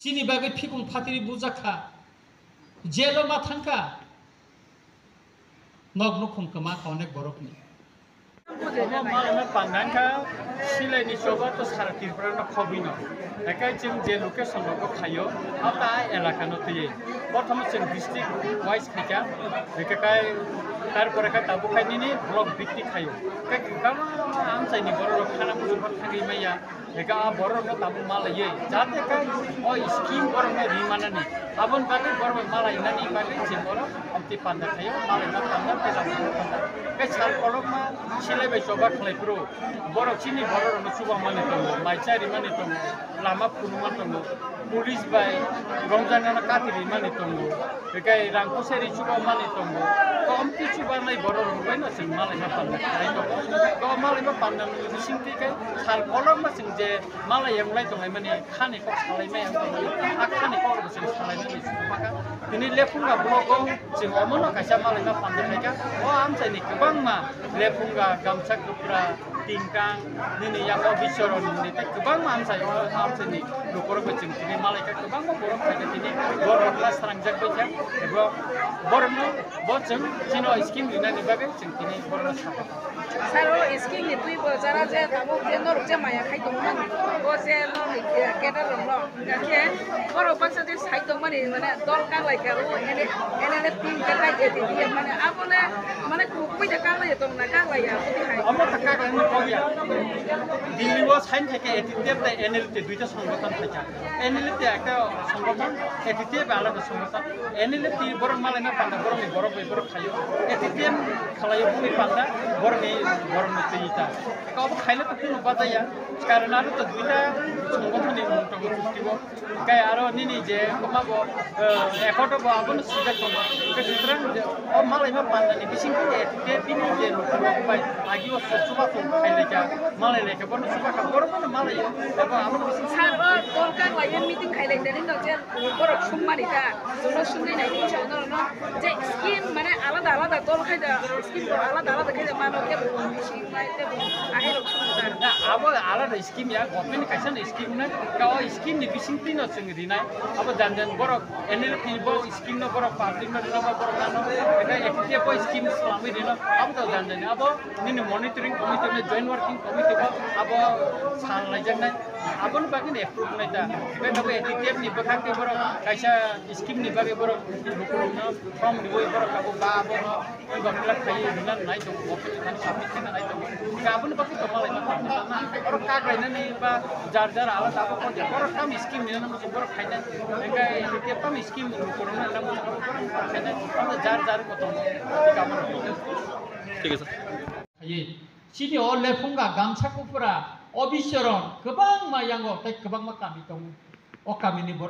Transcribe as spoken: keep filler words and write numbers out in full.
Chini bagwi phikung phatiri bujak kha, jelo ma thang kha, nok nukhung kwma kha onek borokni. Omo malaima panda wngkha, silaini choba to sara Tripura no khobwi no. Ekai chwng je location rogo khaio, abo ta elaka no twiwi. Prothom chwng district wise khaikha, ekai tarpore kha tabuk khai nini block bikti khaio. Ekai kwbangma amchaini borok rok khana muchung thangwi maya. Eka a borok no tabuk malaiwi, jate kai o scheme borok no ri manani, aboni bagwi borok bai malainani bagwi je borok amtwi panda khaio, malaima panda, tei rang panda. Kai sal kolokma silai bai choba khlai phuru, borok chini borok rok no chuba mani tongo, mai cha ri mani tongo, lama phunu mani tongo, police bai romjak nano kati ri mani tongo. Ekai rang kuseri chuba mani tongo. Komti chuba nai borok rok bai no chwng malaima panda khlai tongo. To malaima panda ni bising twi kai sal kolokma chwng je malai yang lai tongai mani khani kok salai mai yang tongo. A khani kok rok chwng salai mani chwng maka. Tini lephunga blogo chwng omo no kaisa malaima panda khaika. O amchai ni kwbangma lephunga gamsa kwpra tingkang nini yango bisoron ni tei kwbangma amchai o amchai ni lukurok bai chwng tini malaikha, kwbangma borok phaikha tini borok rok la srangjak baikha ebo borok no bo chwng chini o scheme rinani bagwi chwng tini borok no sakha. Sir, o scheme ni twi bo jara je tabuk je norok je maya khai tongmani bo je norok ni cadre rok no. Khe borok baksa je sai tongmani, mane dol kak lai kha, o N L F team khe tai A P T F, mane abo le, mane kubui de kak lai tong na, kak lai ya, aboni hai. Omo ta kak lai ni kok ya. Delhi o sign thai khe A P T F tai N L F te duita songothon thai kha. N L F te ekta songothon, A P T F alada songothon. N L F te borok malai na panda borok ni borok bai borok khaio. A P T F khalai o boni panda borok ni borok ni twi ta. Ka obo khaile to kuno bajaya. Karon aro to duita songothon ni mung tongo fifty o. Kai aro nini je koma bo, eh, ekhoto bo abono sujak tongo. Ke sutrang je o malaima panda ni bising khe A P T F bini je lukurok bai agi o chuba tong khai lai kha. Malai lai kha bono chuba kha borok bono malai. Abo abono bising Sir, o dol kak lai meeting khai lai tani no je borok sung mani ta. Jono sungwi nai ni chao no no. Je scheme mane alada alada dol khai da, scheme bo alada alada khai da mano ke bo bising bai te bo ahai rok sung da. Na, abo alada scheme ya, government ni kaisa ni scheme na, ka o scheme ni bising twi no chwng rinai. Abo jan jan borok N L F ni bo scheme no borok public no rino ba borok ano, eka A P T F bo scheme swlamwi rino, abo to jan jan abo nini monitoring committee no, joint working committee bo abo sal lai jak nai. Aboni bagwi no approve nai ta. Hwnkhe tabuk A P T F ni bwkhak tei borok kaisa scheme ni bagwi borok lukurokno form riwi borok tabuk ba abono gomla khai rwna nai tongo, office thani submit khaina nai tongo. Hwnkhe aboni bagwi tongma laina tongma tangna. Borok kak lainani ba jar jar alada abo kok ya. Borok tam scheme ni nang borok khaina. Hwnkhe A P T F tam scheme lukurokno nang borok khaina. Abo jar jar ko tongo. Thik ase. Hai, chini o lephunga gamsa kupura, o bisoron kwbangma yango tei kwbangma kami tongo. O kamini borok